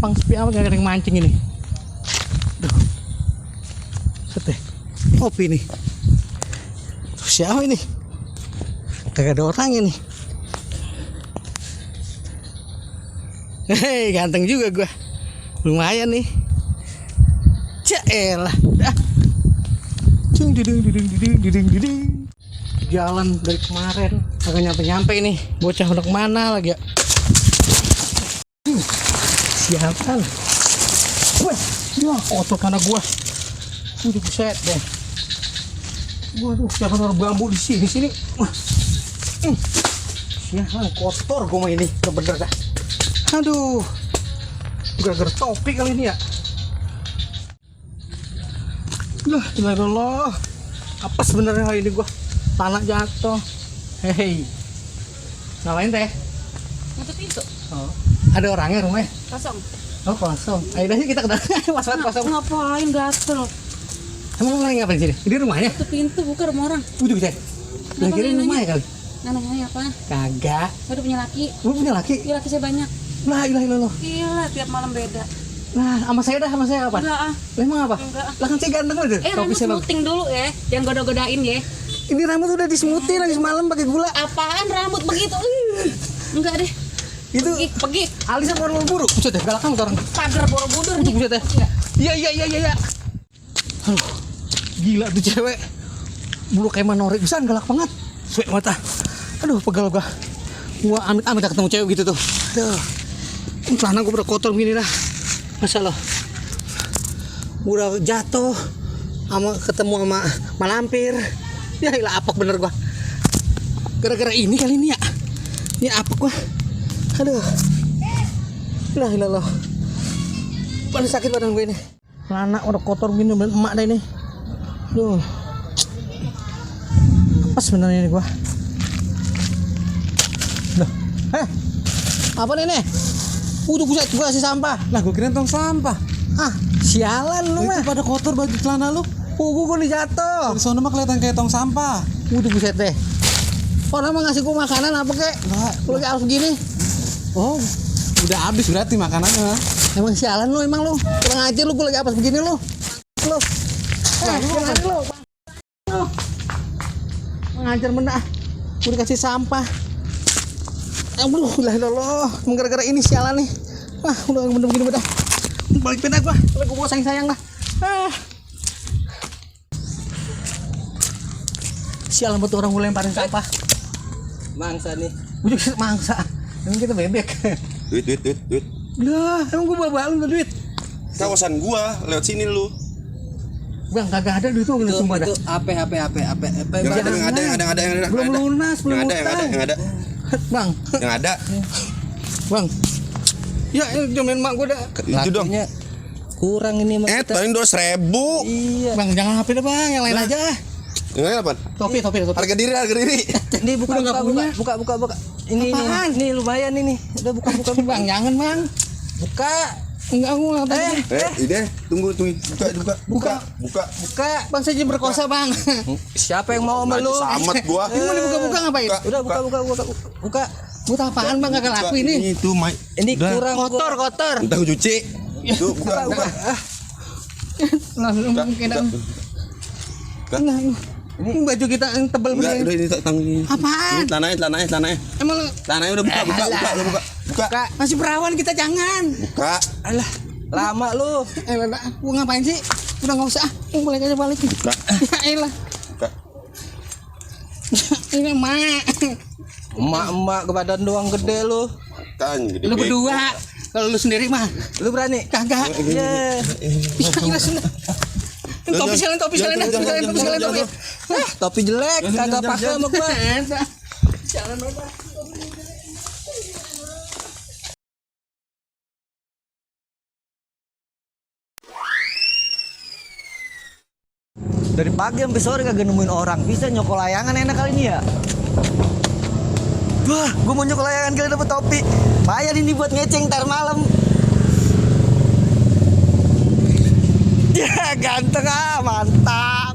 gampang sepi apa gak ada yang mancing ini. Duh. Sete. Kopi nih. Siapa ini? Kagak ada orang ini. Hei, ganteng juga gua. Lumayan nih. Caelah. Dah. Cung diding diding diding diding diding. Jalan dari kemarin kagak nyampe-nyampe nih. Bocah udah kemana lagi ya? Siapa? Wah, ya kotor karena gua. Udah buset deh. Waduh, siapa naruh bambu di sini? Wah. Siapa kotor gua mah ini, bener dah. Aduh. Gara-gara topi kali ini ya. Lah, Allah. Apa sebenarnya hari ini gua? Tanah jatuh. Hei. Ngapain teh? Nutup pintu. Oh. Ada orangnya rumahnya? Kosong. Oh, kosong. Ayo dah kita ke dalam. Masalah kosong. Ngapain gatel? Emang orang ngapain sini? Ini rumahnya? Nutup pintu buka rumah orang. Udah bisa. Udah kira rumahnya kali. Nanya apa? Kagak. Saya udah punya laki. Lu punya laki? Iya, laki saya banyak. Lah, ilah. Gila, tiap malam beda. Nah, sama saya apa? Enggak ah. Lah, emang apa? Enggak. Lah kan saya ganteng aja. Rambut smoothing dulu ya. Jangan goda-godain ya. Ini rambut udah dismutin lagi semalam pakai gula. Apaan rambut begitu? Enggak deh. Itu Pergi. alisnya buru-buru. Buset deh, galak kamu orang. Pagar borobudur nih. Buset deh. Iya. Aduh. Gila tuh cewek. Bulu kayak Manori bisa galak banget. Suek mata. Aduh, pegal gua. Gua amit-amit ketemu cewek gitu tuh. Aduh. Celana gua udah kotor gini dah. Masalah. Udah jatuh ketemu sama malampir. Ya ilah apok bener gua. Gara-gara ini kali ini ya. Ini apok gua. Aduh. Ilah. Paling sakit badan gue ini. Celana udah kotor gini bener emak dah ini. Duh. Apa sebenarnya ini gua? Loh. Apa nih? Udah buset gua kasih sampah. Lah gua kira tong sampah. Ah, sialan lu mah. Itu pada kotor baju celana lu. Gua nih jatuh. Di sana mah kelihatan kayak tong sampah. Udah buset deh. Orang mah ngasih gua makanan apa kek? Lu lagi harus begini. Oh, udah habis berarti makanannya. Emang sialan lu emang lu. Kurang ajar lu, gua lagi apa begini lu. Lu. Lu. Mengajar bener. Udah kasih sampah. Aduh, Allah. Gara-gara ini sialan nih. Wah, udah bener begini bedah. Balik pindah gua. Lagi gua sayang lah. Sialan betul orang mulai lemparin sampah. Mangsa nih. Udah mangsa. Emang kita bebek. Duit. Lah, emang gua bawa lu duit. Kawasan gua, lewat sini lu. Bang, kagak ada duit tuh ngeliat sumpah dah. HP. Yang ada. Belum lunas, belum utang. Yang ada. Bang, Yang ada. Bang. Ya, jomin mak gua dah. Itu dong. Kurang ini mah. Paling 200.000. Iya. Bang, jangan HP dah, Bang. Yang lain aja. Yang lain apa? Topi. Harga diri. Ini buka. Ini Apaan? Ini lumayan ini. Udah buka. Bang, jangan, Bang. Buka. Enggak, gua enggak tahu. Ide, tunggu. Buka. Buka. Bang, saya jadi berkosa, Bang. Siapa yang mau sama lu? Samet gua. Ini mau dibuka-buka ngapain? Udah buka. Buat apaan, Bang? Kagak laku ini. Itu Ini kurang Kotor. Entah gua cuci. Tuh, buka. Lah, mungkin dah. Nah, ini baju kita yang tebal Enggak, begini. udah ini tanggung. Apaan? Ini celananya. Emang Celananya udah buka. masih perawan kita, jangan. Buka. Alah, lama lu. Gua ngapain sih? Udah enggak usah. Balik aja. Buka. Ya elah. Buka. Ini mak. Emak ke badan doang gede lu. Kan gede. Lu berdua. Kalau lu sendiri mah, Lu berani? kagak. Iya. Gila sih. Topi sekalian. Topi jelek, kagak pakai sama gua. Jalan udah. Dari pagi sampai sore kagak nemuin orang. Bisa nyokol layangan enak kali ini ya. Wah, gua mau nyokol layangan kali dapet topi. Bayar ini buat ngeceng ntar malam. Ya ganteng mantap.